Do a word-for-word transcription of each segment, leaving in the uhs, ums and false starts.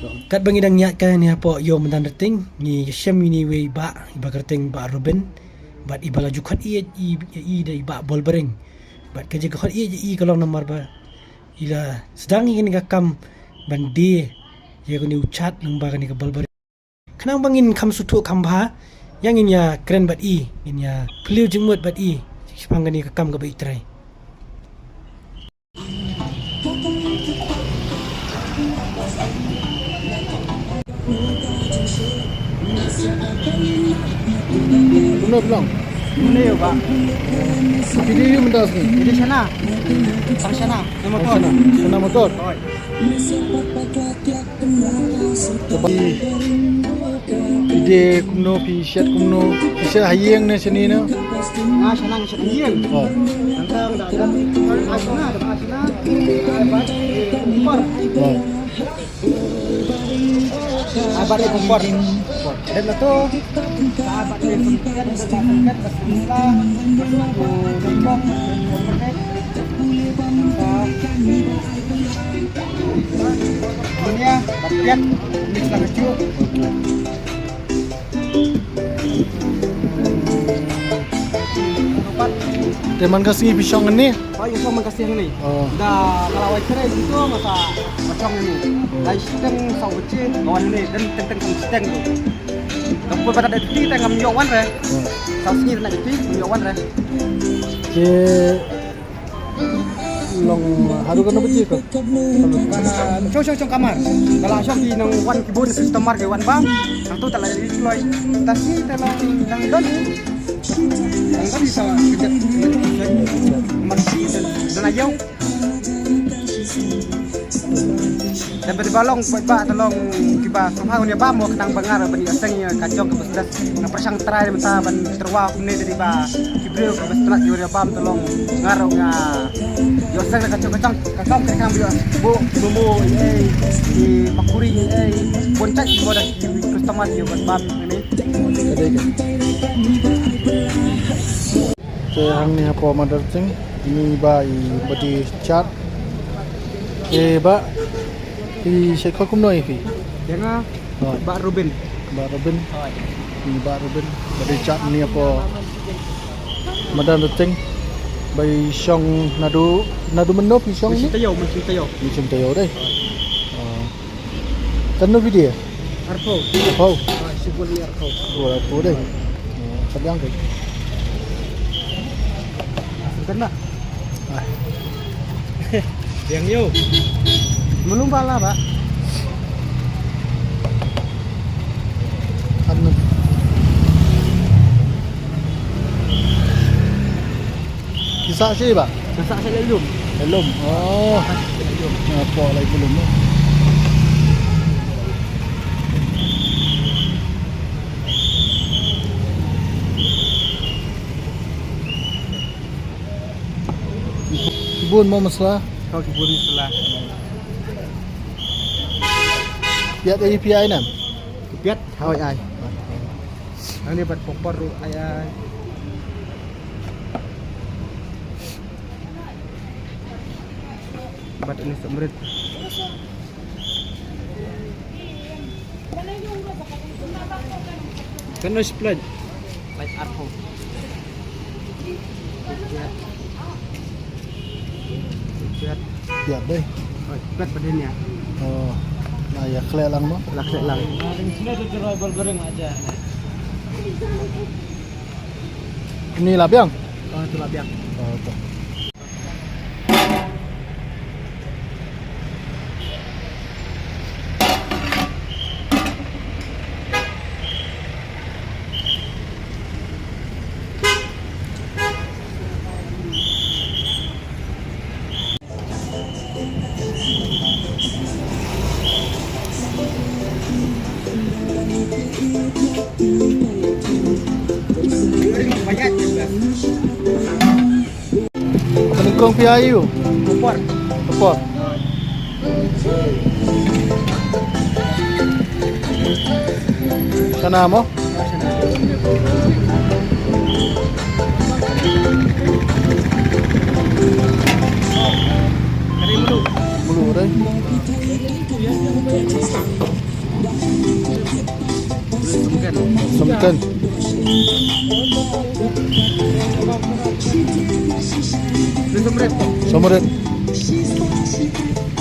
Katba ngi dang ïaid kane hapoh ïew Madan Rting, ngi ïashem ïa une uwei i bah, i bah kyrteng Bah Robin, bad i ba la ju khot ïa i, i da i Bah Bolbereng. Bad ka jingkhot ïa i ka long namar ba i la sdang ïa kane ka kam ban die ïa kane u chat lyngba kane ka bolbereng. Khnang ba ngin kham sngewthuh kham bha, ïa ngin ïa kren bad i, ngin ïa phylliew jingmut bad i shaphang kane ka kam kaba i trei. Kumno phi long? Kumno ïa u bah? Phi dei ïa u mynta sngi? Phi dei shana. Tang shana. Shana motor. Shana, shana motor. Hoi. Phi dei kumno, phi shet kumno, phi shet ha ïing ne shane ne? Nga shana, nga shet ha ïing. Oh. Tang tang da da. Ai shana, da ba shana. Ai ba. Por. Oh. Ai ba de por. Por. Dep na to. Ai ba de por. Dunia, ba piat, mix lang achu. Te man ka sngi phi shong hangne? Oh, ïa shong man ka sngi hangne. Oh. Da ka la wai khreh gitu, nga sa shong hangne. Da shiteng saw baje, ka wan hangne, dan teng teng saw shiteng tu. Ka pun ba da ti teng ngam ïoh wan re. Oh. Saw sngi na ti ngam ïoh wan re. Ke long haduh katno baje ka? Shong shong shong kamar. Ka la shong ki nang wan ki bun customer ki wan bam. Nangtu ta la ïa kloi. Ta sngi ta long nang don. Nang don sa. Mar don ayo. Te ba, ba long, ba, ba, te long kiba sohang ïa bam mo khnang ba ngar ban ïa seng ïa ka jong ka business. Nga pyrshang trai mynta ban tyrwa kumne te ba ki briew kiba sngewtynnat ïa bam te long ngar nga ïa seng ka jong ka jong ka jong ka jong ba ïa bu bu bu ei ei pakuri ei bon chai mo da ki customer ïa ban bam ni. Te hangne hapoh Madan Rting, ini ba i pati chat. Eh, ba, i shait khot kumno ïa phi? Ïa nga, oh. Bah Robin. Bah Robin. Oh. Ini Bah Robin, pati chat ni hapoh Madan Rting. Ba i shong naduh, naduh mynno phi shong ni? Mynsiem taïew, mynsiem taïew. Mynsiem taïew dei. Oh. Katno phi die? Arphew. Arphew. Ah, shibun ni arphew. Oh, arphew dei. Oh, ka biang kai. Sengken ba? Ah. Biang ïew. Mano ba la ba? Katno. Ki sah shi ba? Ki sah shi leh lum. Leh lum. Oh. Sah shi leh lum. Nga pok leh lum. Ki bun mo masala? Kau ki bun masala. Piat ai pi ai nam? Piat hoi ai. Ani bad popor ru ai ai. Bad ini semrit. Kan no split. Like arphew. Piat. Piat dei. Oi, piat badin ya. Oh. Na ïa khleh lang mo? La khleh lang. Ini la biang? Oh, itu la biang. Oh, itu. Kane kong phi ai u? Popor. Popor. Shana mo? Kane mulu. Mulu. Sumken. Sumrit. Sumrit.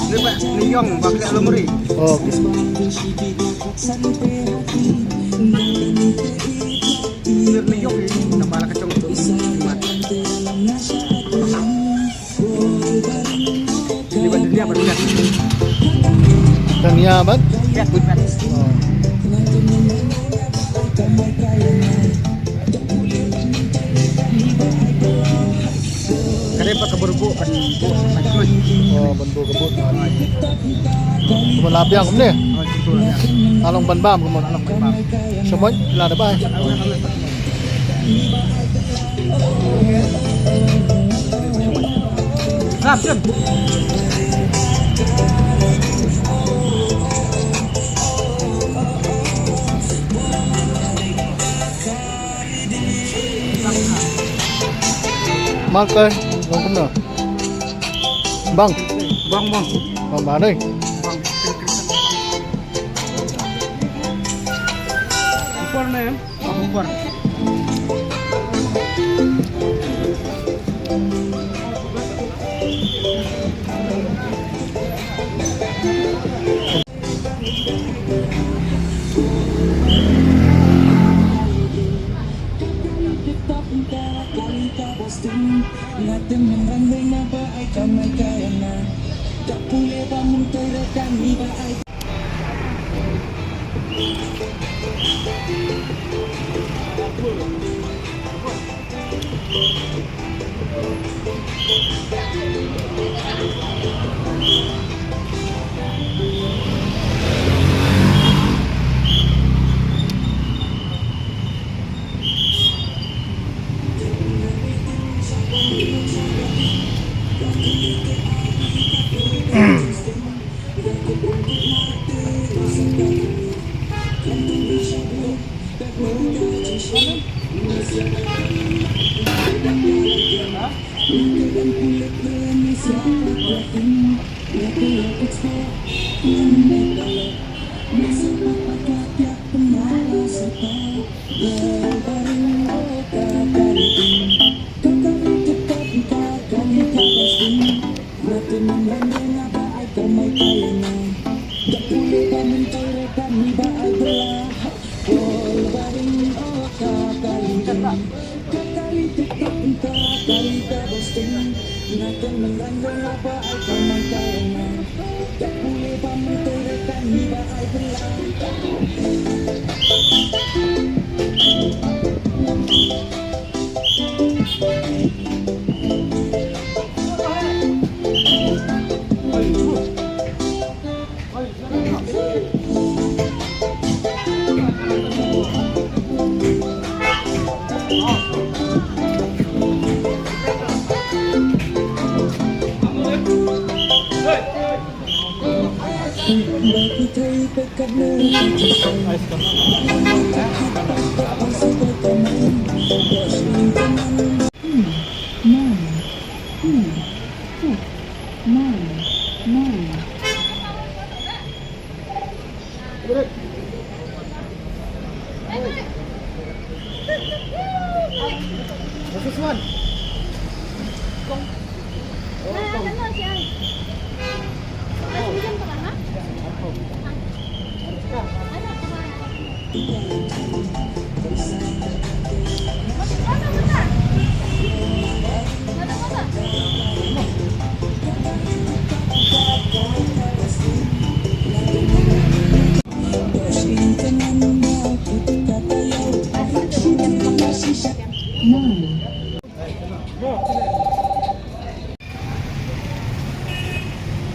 Ni ba, ni yong ba kle lomri. Oh. Ni yong ni na ba la ka chong. Ni ba dia ba dia. Kan ya ban? Ya, ban. Oh. Kare pa ka burbu ban bu ban kut. Oh, ban bu ka bu. Kuma lapiang kumne. Oh, situ lapiang. Along ban bam kuma. Along ban bam. Semua la da bai. Along ban bam. Rap, jom. Markai, long kumno? Bang. Bang, bang. Bang, bang, dei. Bang. Upor na, ya? Bang, upor.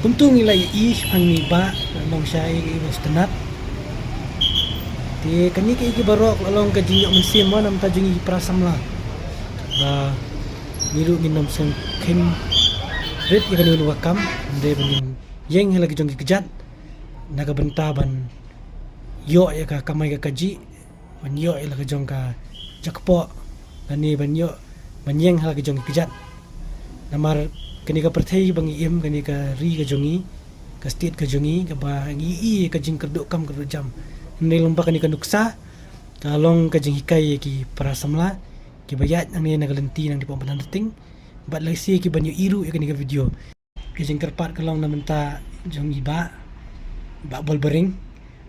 Kumtu ngi la ïohi shaphang ine i bah, la long shai ine i bah sngewtynnat. Te kane kaei kaba baroh ka la long ka jingïoh mynsiem mo na ka bynta jong ngi ki para samla. Ba ngi ruh ngin ym sngewkheiñ rit ïa kane ka kam, hynrei ba ngin ïeng ha la ka jong ki kjat na ka bynta ban ïoh ïa ka kamai ka kajih, ban ïoh ïa la ka jong ka jaka kpoh, lane ban ïoh, ban ïeng ha la ka jong ki kjat. Namar kane ka pyrthei ba ngi im, kane ka ri ka jong ngi, state ka jong i, kaba ngi i ka jingkyrduh kam kyrduh jam. Hynrei lyngba kane ka nuksa ka long ka jinghikai ïa ki para samla kiba ïaid nangne na ka lynti nang di pom ban ting bad lehse kiban ïohi ruh ïa kane ka video. Ka jingkyrpad ka long na mynta jong i Bah, Bah Bolbaring,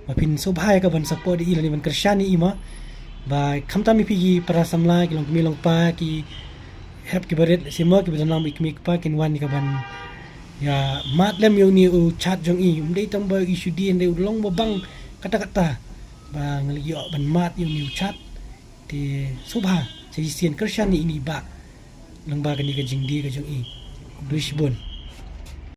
ba phin sngewbha ïa ka ban support ïa i lane ban kyrshan ïa i mo. Ba khamtam ïa phi ki para samla, ki long kmie long kpa, ki hep ki barit, lehse mo kiba dang nang bad i kmie kpa, kin wan ïa ka ban ïa mad lem ïa une u chat jong i. Um dei tang ba i shu die, hynrei u long ba bang katta katta ba nga la ïoh ban mad ïa une u chat. Te sngewbha sa shisien kyrshan ïa ine i Bah lyngba kane ka jingdie ka jong i. Khublei shibun.